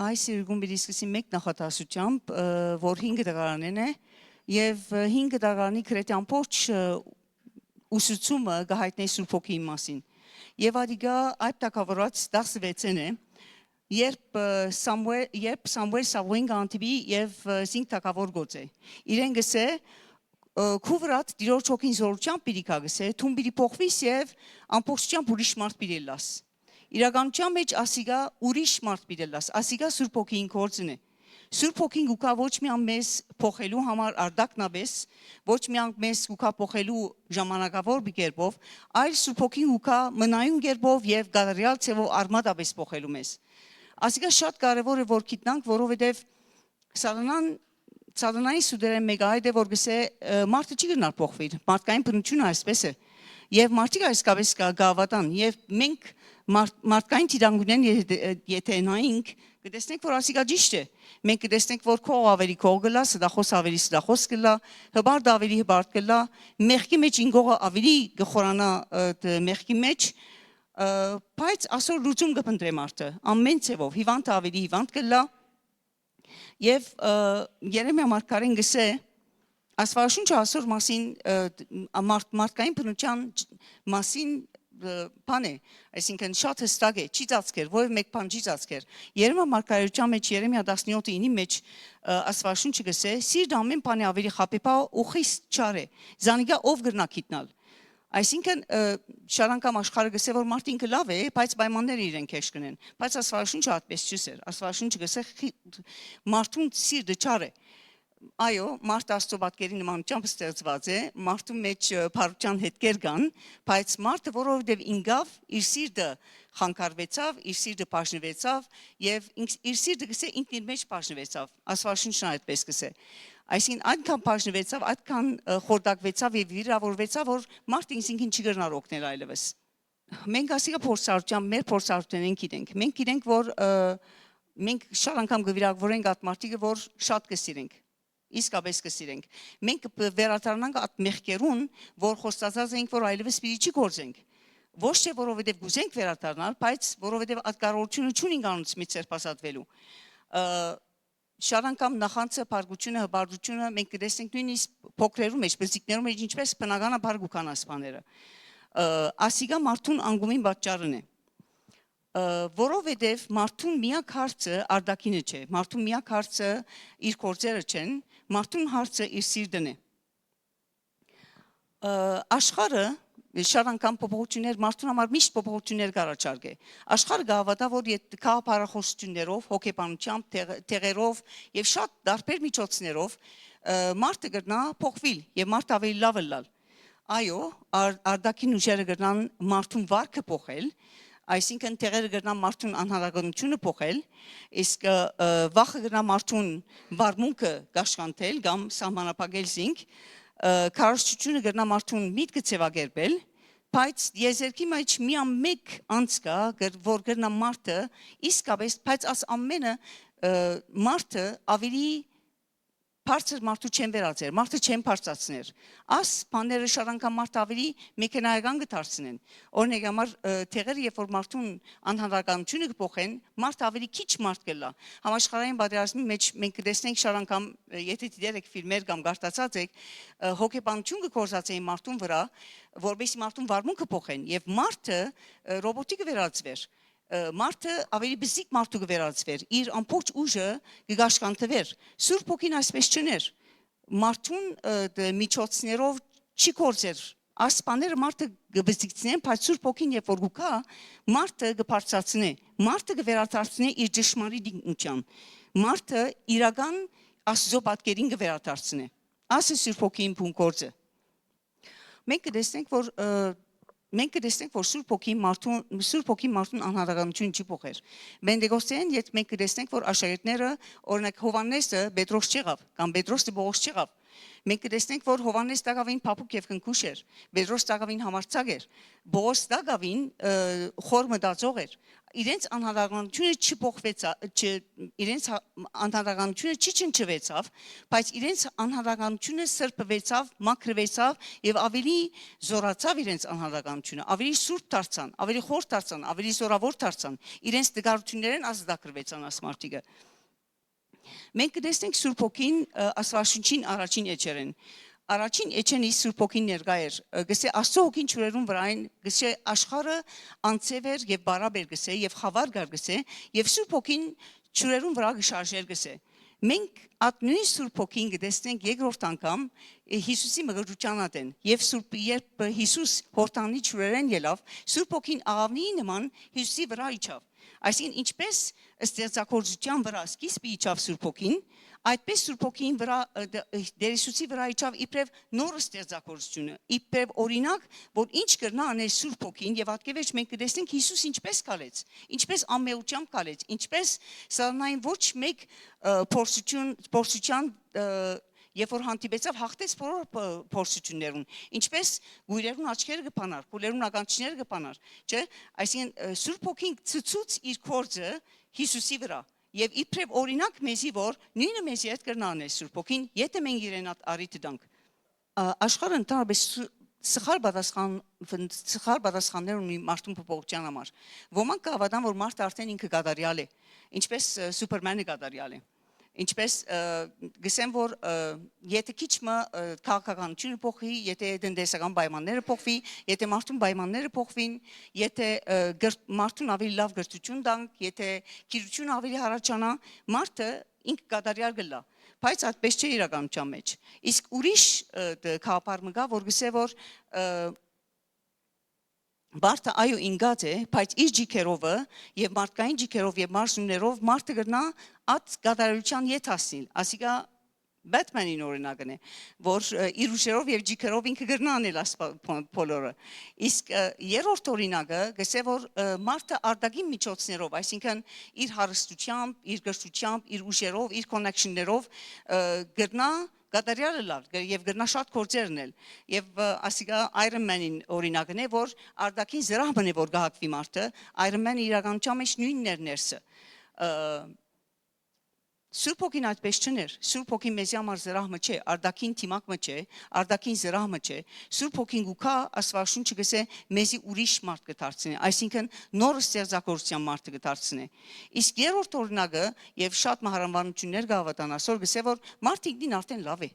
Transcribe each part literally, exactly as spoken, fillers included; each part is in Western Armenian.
Այս երկուն պիտի սկսեմ մէկ նախադասությամբ, ը, որ հինգ տակարանէն է, եւ, ը, հինգ տակարանի գրեթէ ամբողջ, ը, ուսուցումը կը յայտնէ Սուրբ Հոգիին մասին։ Եւ ատիկա այդ թագաւորաց տասնվեցէն է, երբ, ը, Սամուէ-, երբ Սամուէլ Սաւոյին կը հանդիպի եւ, ը, զինք թագաւոր կ'օծէ։ Իրեն կ'ըսէ, ը, «Քու վրադ Տիրոջ Հոգին զորութեամբ պիտի գայ», կ'ըսէ, «դուն պիտի փոխուիս եւ ամբողջությամբ ուրիշ մարդ պիտի ըլլաս»։ Իրականութեան մէջ ասիկա ուրիշ մարդ պիտի ըլլաս, ասիկա Սուրբ Հոգիին գործն է։ Սուրբ Հոգին կու գայ ոչ միայն մեզ փոխելու համար արտակնապէս, ոչ միայն մեզ կու գայ փոխելու ժամանակաւոր մի կերպով, այլ Սուրբ Հոգին կու գայ մնայուն կերպով եւ կատարեալ ձեւով արմատապէս փոխելու մեզ։ Ասիկա շատ կարեւոր է որ գիտնանք, որովհետեւ Սատանան, Սատանային սուտերէն մէկը այդ է, որ կ'ըսէ, ը, մարդը չի կրնար փոխուիլ, մարդկային բնութիւնը այսպէս է։ Եւ մարդիկ այսկապէս կը, կը հաւատան, եւ մենք մարդ-, մարդկային դիտանկունէն եթէ, եթէ նայինք, կը տեսնենք, որ ասիկա ճիշդ է։ Մենք կը տեսնենք, որ քող ավելի քող կ'ըլլայ, ստախոս ավելի ստախոս կ'ըլլայ, հպարտ ավելի հպարտ կ'ըլլայ, մեղքի մէջ ինկողը ավելի կը խորանայ, ը, դ-, մեղքի մէջ, ը, բայց ասոր լուծում կը փնտրէ մարդը, ամէն ձեւով, հիվանդը ավելի հիվանդ կ'ըլլայ, Եւ, ը, Երեմիա մարգարէն կ'ըսէ, Աստուածաշունչը ասոր մասին, ը, դ-, մարդ-, մարդկային բնութեան չ-, մասին, ը, բան է, այսինքն շատ հստակ է, չի ծածկեր, որեւէ մէկ բան չի ծածկեր։ Երեմիա մարգարէութեան մէջ, Երեմիա տասնեօթը ինի մէջ, ը, Աստուածաշունչը կ'ըսէ, «Սիրտը ամէն բանի ավելի խաբեբայ ու խիստ չար է, զանիկա ո՞վ կրնայ գիտնալ»։ Այսինքն, ը, շատ անգամ աշխարհը կ'ըսէ, որ մարդ ինքը լաւ է, բայց պայմանները իրեն քեշ կ'ընեն։ Բայց Աստուածաշունչը այդպես չի ըսեր։ Աստուածաշունչը կ'ըսէ, խի-, մարդուն սիրտը չար է։ Այո, մարդը Աստծո պատկերի նմանությամբ ստեղծուած է, մարդու մէջ, ը, բարության հետքեր կան, բայց մարդը, որովհետեւ ինքնաւ իր սիրտը խանգարուեցաւ, իր սիրտը բաժնուեցաւ եւ ինք, իր սիրտը կ'ըսէ ինքն իր մէջ բաժնուեցաւ, Աստուածաշունչն այդպես կ'ըսէ։ Այսինքն, այնքան բաժնուեցաւ, այդքան, ը, խորտակուեցաւ եւ վիրավորուեցաւ, որ մարդ ինքզինքին չի կրնար օգնել այլեւս։ Մենք ասիկա փորձառութեան, մեր փորձառութենէն գիտենք։ Մենք գիտենք, որ, ը, մենք շատ անգամ կը վիրավորենք այդ մարդիկը, որ շատ կը սիրենք, իսկապէս կը սիրենք։ Մենք կը վ-, վերադառնանք այդ մեղքերուն, որ խոստացած ենք, որ այլեւս պիտի չի գործենք։ Ոչ թե որովհետեւ կ'ուզենք վերադառնալ, բայց որովհետեւ այդ կարողությունը չունենք անոնց մէջ ձերբազատուելու։ Ը, շատ անգամ նախանձը, փառքութիւնը, հպարտութիւնը մենք կը տեսնենք նոյնիսկ փոքրերու մէջ, բզիկներու մէջ, ինչպէս բնականաբար կու գան այս բաները։ Ը, ասիկա մարդուն անկումին պատճառն է։ Ը, որովհետեւ մարդուն միակ հարցը արտաքինը չէ, մարդուն միակ հարցը իր գործերը չեն, մարդուն հարցը իր սիրտն է։ Ը, աշխարհը շատ անգամ փոփոխություններ, մարդուն համար միշտ փոփոխություններ կ'առաջարկէ։ Աշխարհը կը հաւատայ, որ եթ-, գաղափարախոսություններով, հոգեբանությամբ, տեղ-, տեղերով եւ շատ տարբեր միջոցներով, ը, մարդը կրնայ փոխուիլ եւ մարդը ավելի լաւ ըլլալ։ Այո, ար-, արտաքին ուժերը կրնան մարդուն վարքը փոխել, այսինքն տեղերը կրնան մարդուն անհատականությունը փոխել, իսկ, ը, ը, վախը կրնայ մարդուն վարմունքը կաշկանդել կամ սահմանափակել զինք, ը, քարոզչությունը կրնայ մարդուն միտքը ձեւակերպել, բայց եզերքի մեջ միայն մէկ անձ կայ, կր-, որ կրնայ մարդը իսկապէս, բայց աս ամենը, ը, մարդը ավելի բարձր մարդու չեն վերածեր, մարդը չեն բարձրացներ։ Աս բաները շատ անգամ մարդը ավելի մեքենայական կը դարձնեն։ Օրինակ համար, ը, տեղերը, երբ որ մարդուն անհատականությունը կը փոխեն, մարդը ավելի քիչ մարդ կ'ըլլայ։ Համաշխարհային պատերազմի մեջ մենք կը տեսնենք շատ անգամ, ը, եթէ դիտեր եք ֆիլմեր կամ կարդացած եք, ը, հոգեբանություն կը գործածեին մարդուն վրայ, որպեսզի մարդուն վարմունքը փոխեն, եւ մարդը, ը, ռոբոտի կը վերածվեր։ Ը, մարդը ավելի բզիկ մարդու կը վերածվեր, իր ամբողջ ուժը կը կաշկանդվեր։ Սուրբ Հոգին այսպես չուներ։ Մարդուն, ը, դ-, միջոցներով չի գործեր։ Այս բաները մարդը կը բզիկցնեն, բայց Սուրբ Հոգին, երբ որ կու գայ, մարդը կը բարձրացնէ, մարդը կը վերադարձնէ իր ճշմարիտ ինքնութեան, մարդը իրական Աստուծոյ պատկերին կը վերադարձնէ։ Ասը Սուրբ Հոգին բուն գործ է։ Մենք կը տեսնենք, որ, ը, մենք կը տեսնենք, որ Սուրբ Հոգին մարդուն, Սուրբ Հոգին մարդուն անհատականություն չի փոխեր։ Պենտեկոստեան երբ մենք կը տեսնենք, որ աշակերտները, օրինակ, Յովհաննեսը Պետրոս չեղաւ, կամ Պետրոսը Պողոս չեղաւ, Մենք կը տեսնենք, որ Յովհաննէս տակաւին փափուկ եւ քնքուշ էր, Պետրոս տակաւին համարձակ էր, Պողոս տակաւին, ը, խոր մտածող էր։ Իրենց անհատականությունը չփոխվեցա-, չ-, իրենց հա-, անհատականությունը չչնչվեցաւ, բայց իրենց անհատականությունը սրբուեցաւ, մաքրուեցաւ եւ ավելի զորացաւ իրենց անհատականությունը, ավելի սուրբ դարձան, ավելի խոր դարձան, ավելի զորաւոր դարձան, իրենց տկարութիւններէն ազատագրուեցան աս մարդիկը։ Մենք կը տեսնենք Սուրբ Հոգին, ը, Աստուածաշունչին առաջին էջերէն։ Առաջին էջերէն իսկ Սուրբ Հոգին ներկայ էր, ը, գսէ Աստուծոյ Հոգին ջուրերուն վրայ, գսէ աշխարհը անձեւ էր եւ պարապ էր գսէ եւ խաւար կար գսէ, եւ Սուրբ Հոգին ջուրերուն վրայ կը շարժէր գսէ։ Մենք այդ նոյն Սուրբ Հոգին կը տեսնենք երկրորդ անգամ, ը, Յիսուսի մկրտութեան ատեն, եւ Սուրբ, երբ Յիսուս Յորդանի ջուրերէն ելաւ, Սուրբ Հոգին աղաւնիի նման Յիսուսի վրայ իջաւ։ Այսինքն, ինչպես ստեղծագործութեան վրայ սկիզբը իջաւ Սուրբ Հոգին, այդպես Սուրբ Հոգին վրայ, ը, դ-, ը, Տեր Յիսուսի վրայ իջաւ իբրեւ նոր ստեղծագործութիւնը, իբրեւ օրինակ, որ ինչ կրնայ անել Սուրբ Հոգին, եւ ատկեվերջ մենք կը տեսնենք Յիսուս ինչպես քալեց, ինչպես անմեղութեամբ քալեց, ինչպես սատանային ոչ մեկ, ը, փորձութիւն, փորձութեան, ը, երբ որ հանդիպեցաւ, հաղթեց բոլոր փ-, փորձութիւններուն, ինչպես կոյրերուն աչքերը կը բանար, փուլերուն ականջները կը բանար, չէ՞։ Այսինքն, ը, Սուրբ Հոգին ցցուց իր գործը Յիսուսի վրայ, եւ իբրեւ օրինակ մեզի, որ նոյնը մեզի հետ կրնայ անել Սուրբ Հոգին, եթէ մենք իրեն այդ առիթը տանք։ Ա, աշխարհը ընդհանրապես սու-, սխալ պատասխան-, սխալ պատասխաններ ունի մարդուն փոփոխութեան համար։ Ոմանք կը հաւատան, որ մարդը արդեն ինքը կատարեալ է, ինչպես, ը, Սուպերմենը կատարեալ է։ Ինչպես, ը, գսեմ, որ, ը, եթէ քիչ մը, ը, քաղաքականությունը փոխուի, եթէ տնտեսական պայմանները փոխուի, եթէ մարդուն պայմանները փոխուին, եթէ, ը, կր-, մարդուն ավելի լաւ կրթութիւն տանք, եթէ գիրությունը ավելի յառաջանայ, մարդը ինք կատարեալ կ'ըլլայ, բայց այդպես չէ իրականութեան մէջ։ Իսկ ուրիշ, ը, դ-, գաղափար մը կայ, որ գսէ, որ, ը, մարդը, այո, ինկած է, բայց իր ջիքերովը եւ մարդկային ջիքերով եւ մարզումներով մարդը կրնայ այդ կատարելութեան ետ հասնիլ։ Ասիկա Բեթմենին օրինակն է, որ, ը, իր ուժերով եւ ջիքերով ինքը կրնայ անել աս պա-, փո-, բոլորը։ Իսկ, ը, երրորդ օրինակը գսէ, որ, ը, մարդը արտաքին միջոցներով, այսինքն՝ իր հարստութեամբ, իր կրթութեամբ, իր ուժերով, իր connection-ներով, ը, կրնայ կատարեալ ըլլալ, ը, եւ կրնայ շատ գործեր ընել։ Եւ, ը, ասիկա Iron Man-ին օրինակն է, որ արտաքին զրահ մը է, որ կը հագուի մարդը, Iron Man-ը իրականութեան մէջ նոյնն էր ներսը։ Ը, Սուրբ Հոգին այդպես չուներ։ Սուրբ Հոգին մեզի համար զրահ մը չէ, արտաքին դիմակ մը չէ, արտաքին զրահ մը չէ։ Սուրբ Հոգին կու գայ, Աստուածաշունչը գսէ, մեզի ուրիշ մարդ կը դարձնէ, այսինքն՝ նոր ստեղծագործութեան մարդը կը դարձնէ։ Իսկ երրորդ օրինակը, եւ շատ մը յարմարություններ կը հաւատան ասոր, գսէ, որ մարդ ինքնին արդեն լաւ է։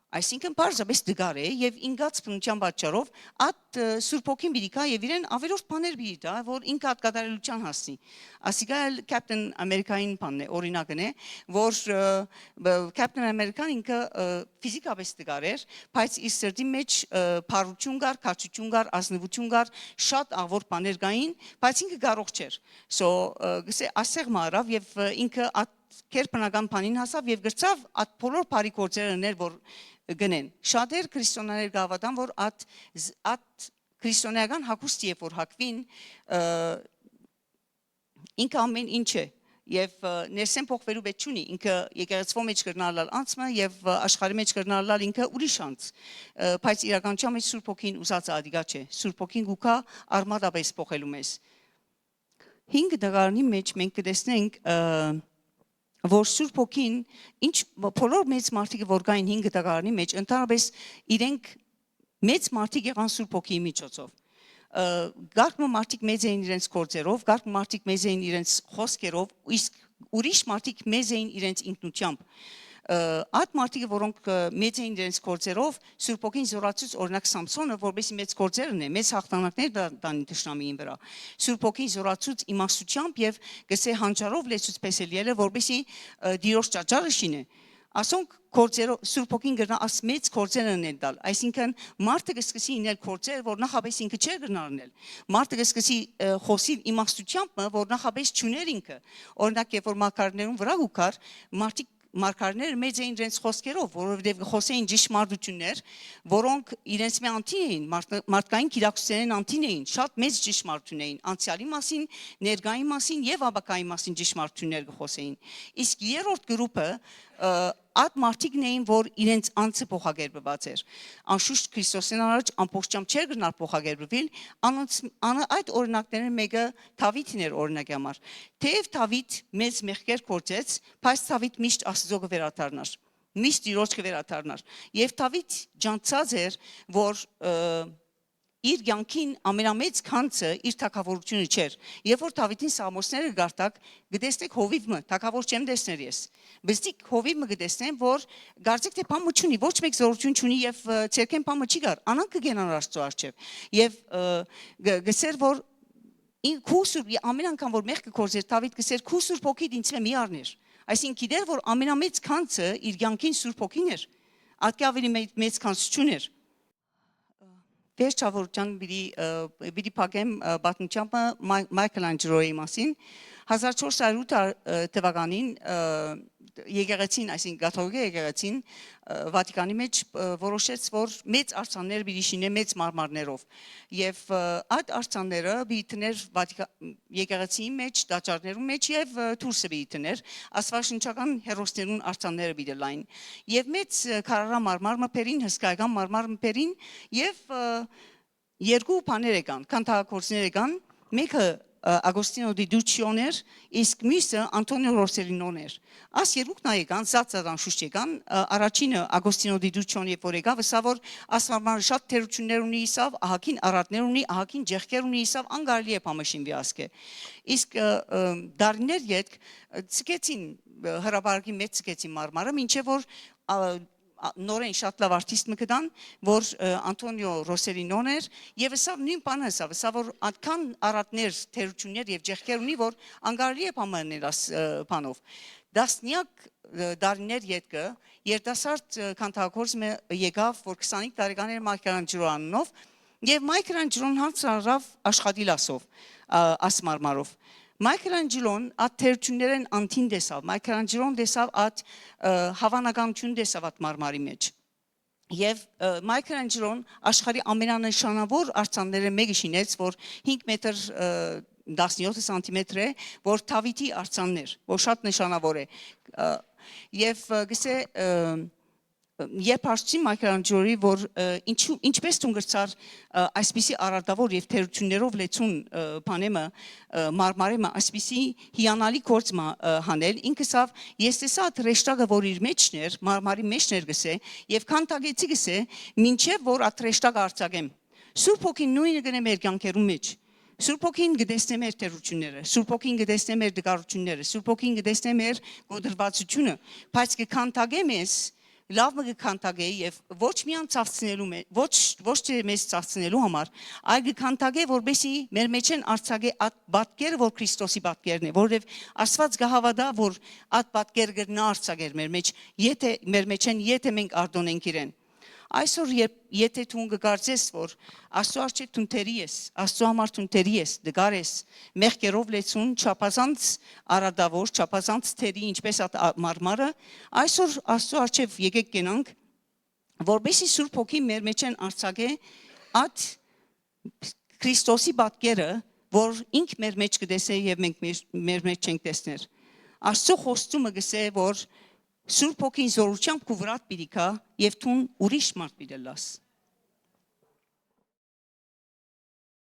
Այսինքն՝ պարզապէս տկար է եւ ինկած բնութեան պատճառով ատ, ը, Սուրբ Հոգին պիտի գայ եւ իրեն աւելորդ բաներ պիտի տայ, որ ինքը ատ կատարելութեան հասնի։ Ասիկա էլ Captain America-ին բանն է, օրինակն է, որ, ը, ը, Captain America-ն ինքը, ը, ֆիզիկապէս տկար էր, բայց իր սրտին մէջ, ը, բարություն կար, քաջություն կար, ազնվություն կար, շատ աղ-, որ բաներ կային, բայց ինքը կարող չէր։ So, ը, գսե, ասեղ մը առաւ եւ, ը, ինքը ատ գերբնական բանին հասաւ եւ կրցաւ ատ բոլոր բարի գործերը ընել, որ գնեն։ Շատեր քրիստոնյաներ կը հաւատան, որ ատ, զ-, ատ քրիստոնեական հագուստը երբ որ հագուին, ը, ինքը ամեն ինչ է եւ, ը, ներսէն փոխուելու պէտք չունի, ինքը եկեղեցւոյ մէջ կրնայ ըլլալ անձ մը եւ, ը, աշխարհի մէջ կրնայ ըլլալ ինքը ուրիշ անձ, ը, բայց իրականութեան մէջ Սուրբ Հոգին ուզածը ադիկա չէ, Սուրբ Հոգին կու գայ արմատապէս փոխելու մեզ։ Հինգ տակարանին մէջ մենք կը տեսնենք, ը, որ Սուրբ Հոգին, ինչ, բոլոր մեծ մարդիկը որ կային հինգ տակարանին մէջ, ընդհանրապէս իրենք մեծ մարդիկ եղան Սուրբ Հոգիի միջոցով։ Ը, կարգ մը մարդիկ մեծ էին իրենց գործերով, կարգ մը մարդիկ մեծ էին իրենց խոսքերով, իսկ ուրիշ մարդիկ մեծ էին իրենց ինքնութեամբ։ Ը, այդ մարդիկը, որոնք, ը, մեծ էին իրենց գործերով, Սուրբ Հոգին զորացուց, օրինակ, Սամսոնը, որպեսզի մեծ գործեր ընէ, մեծ յաղթանակներ տա-, տանի թշնամիին վրայ։ Սուրբ Հոգին զորացուց իմաստութեամբ եւ, կսե, հանճարով լեցուց Փեսելիելը, որպեսզի, ը, Տիրոջ ճաճառը շինէ։ Ասոնք գործերով, Սուրբ Հոգին կրնայ աս մեծ գործեր ընել տալ, այսինքն՝ մարդը կսկսի ինել գործեր, որ նախապէս ինքը չէր կրնար ընել։ Մարդը կսկսի, ը, խօսիլ իմաստութեամբ մը, որ նախապէս չունէր ինքը։ Օրինակ, երբ որ մարգարեներուն վրայ կու գար, մարդիկ, մարգարեները մեծ էին իրենց խոսքերով, որովհետեւ կը խօսէին ճշմարտություններ, որոնք իրենց մէ անդին էին, մարդ-, մարդկային գիտակցութենէն անդին էին, շատ մեծ ճշմարտություն էին, անցեալի մասին, ներկայի մասին եւ ապագայի մասին ճշմարտություններ կը խօսէին։ Իսկ երրորդ գրուպը, ը, այդ մարդիկն էին, որ իրենց անձը փոխակերպված էր։ Անշուշտ Քրիստոսէն առաջ ամբողջությամբ չէր կրնար փոխակերպվել, անոնց, անը այդ օրինակներէն մէկը Դաւիթն էր օրինակի համար։ Թէեւ Դաւիթ մեծ մեղքեր գործեց, բայց Դաւիթ միշտ Աստուծոյ կը վերադառնար, միշտ Տիրոջ կը վերադառնար։ Եւ Դաւիթ ջանցած էր, որ, ը, իր կեանքին ամենամեծ գանձը իր թագաւորութիւնը չէր։ Երբ որ Դաւիթին սաղմոսները կկարդաք, կտեսնեք հովիւ մը, թագաւոր չեմ տեսներ ես։ Բզդիկ հովիւ մը կտեսնեմ, որ կարծեք թէ բան մը չունի, ոչ մեկ զորութիւն չունի եւ, ը, ձեռքէն բան մը չի գար, անանք կը գենան Աստծո առջեւ։ Եւ, ը, գ-, գսեր, որ ին-, քու սուր-, ամեն անգամ որ մեղքը կորզեր, Դաւիթ գսեր, «Քու Սուրբ Հոգիդ ինձ մի առներ»։ Այսինքն գիտեր, որ ամենամեծ գանձը իր կեանքին Սուրբ Հոգին էր, ատկի ավելի մե-, մեծ գանձ չուներ։ Վերջավորութեան պիտի, ը, պիտի փակեմ, ը, պատմութեանը Մայ-, Մայքել Անջելոյի մասին։ Հազար չորս հարյուր ութ ա-, ը, թվականին, ը, եկեղեցին, այսինքն կաթողիկէ եկեղեցին, ը, Վատիկանի մէջ, ը, որոշեց, որ մեծ արձաններ պիտի շինէ մեծ մարմարներով։ Եւ, ը, այդ արձանները պիտի դներ Վատիկա-, եկեղեցիի մէջ, տաճարներուն մէջ եւ, ը, դուրսը պիտի դներ, աստուածաշնչական հերոսներուն արձանները պիտի լային։ Եւ մեծ, ը, քարառա մարմար մը բերին, հսկայական մարմար մը բերին եւ, ը, երկու բաներ եկան, քանդակագործներ եկան, մէկը, ը, Ագոստինո դի Դուչիոն էր, իսկ միւսը Անտոնիո Ռոսելինոն էր։ Աս երկուքն ա եկան, զատ-զատ անշուշտ եկան, ը, առաջինը Ագոստինո դի Դուչիոն երբ որ եկաւ, ըսաւ որ աս մարմարը շատ թերություններ ունի, ըսաւ, ահագին արատներ ունի, ահագին ճեղքեր ունի, ըսավ անկարելի է բամը շինուի ասկէ։ Իսկ, ը, ը, դարիներ ետք, ը, ցկեցին, ը, հրապարակի մէջ ցկեցին մարմարը, մինչեւ որ, ա, ա, նորէն շատ լաւ արտիստ մը գտան, որ, ը, Անտոնիո Ռոսելինոն էր, եւ ըսաւ նոյն բանը, ըսաւ, ըսաւ որ ատքան արատներ, թերություններ եւ ճեղքեր ունի, որ անկարելի է բամը ընել աս, ը, բանով։ Տասնյակ, ը, դարիներ ետքը երիտասարդ, ը, քանդակագործ մը եկաւ, որ քսանհինգ տարեկան էր, Մայքել Անջելոյ անունով, եւ Մայքել Անջելոյ յանձն առաւ աշխատիլ ասով, ա, աս մարմարով։ Մայքել Անջելոյ այդ թերություններէն անդին տեսաւ, Մայքել Անջելոյ տեսաւ այդ, ը, հաւանականութիւն տեսաւ այդ մարմարի մէջ։ Եւ, ը, Մայքել Անջելոյ աշխարհի ամենանշանաւոր արձաններէն մէկը շինեց, որ հինգ մետր, ը, տասնեօթ սանտիմետր է, որ Դաւիթի արձանն էր, որ շատ նշանաւոր է։ Ը, եւ, ը, գսե, ը, երբ հարցուցին Մայքել Անջելոյի, որ, ը, ինչու-, ինչպես դուն կրցար, ը, այսպիսի արարտաւոր եւ թերություններով լեցուն, ը, բանեմը, ը, մարմարեմը, այսպիսի հիանալի գործ մը, ը, հանել, ինքը ասաւ, ես տեսա այդ հրեշտակը, որ իր մեջն էր, մարմարի մեջն էր, գսե, եւ քանդակեցի, գսե, մինչեւ որ այդ հրեշտակը արձակեմ։ Սուրբ Հոգին նոյնը կ'ընէ մեր կեանքերուն մէջ։ Սուրբ Հոգին կը տեսնէ մեր թերությունները, Սուրբ Հոգին կը տեսնէ մեր դժգարութիւնները, Սուրբ Հոգին կը տեսնէ մեր կոտրվածութիւնը, բայց կը քանդակէ մեզ, լաւ մը կը քանդակէ եւ ոչ միայն ցաւցնելու մէ-, ոչ, ոչ թե մեզ ցաւցնելու համար, այլ կը քանդակէ, որպեսզի մեր մէջէն արձակէ այդ պատկերը, որ Քրիստոսի պատկերն է, որովհետեւ Աստուած կը հաւատայ, որ այդ պատկերը կրնայ արձակել մեր մէջ, եթէ, մեր մէջէն, եթէ մենք արտօնենք իրեն։ Այսօր, երբ, եթէ դուն կկարծես, որ Աստծո առջեւ դուն թերի ես, Աստծո համար դուն թերի ես, դժգար ես, մեղքերով լեցուն, չափազանց արատաւոր, չափազանց թերի, ինչպես ատ-, ա-, մարմարը, այսօր Աստծո առջեւ եկեք կենանք, որպեսզի Սուրբ Հոգին մեր մէջէն արձակէ այդ Քրիստոսի պատկերը, որ ինք մեր մէջ կը տեսնէ եւ մենք մեր, մեր մէջ չենք տեսներ։ Աստծո խոստումը գսե, որ Սուրբ Հոգին զորութեամբ քու վրադ պիտի գայ եւ դուն ուրիշ մարդ պիտի ըլլաս։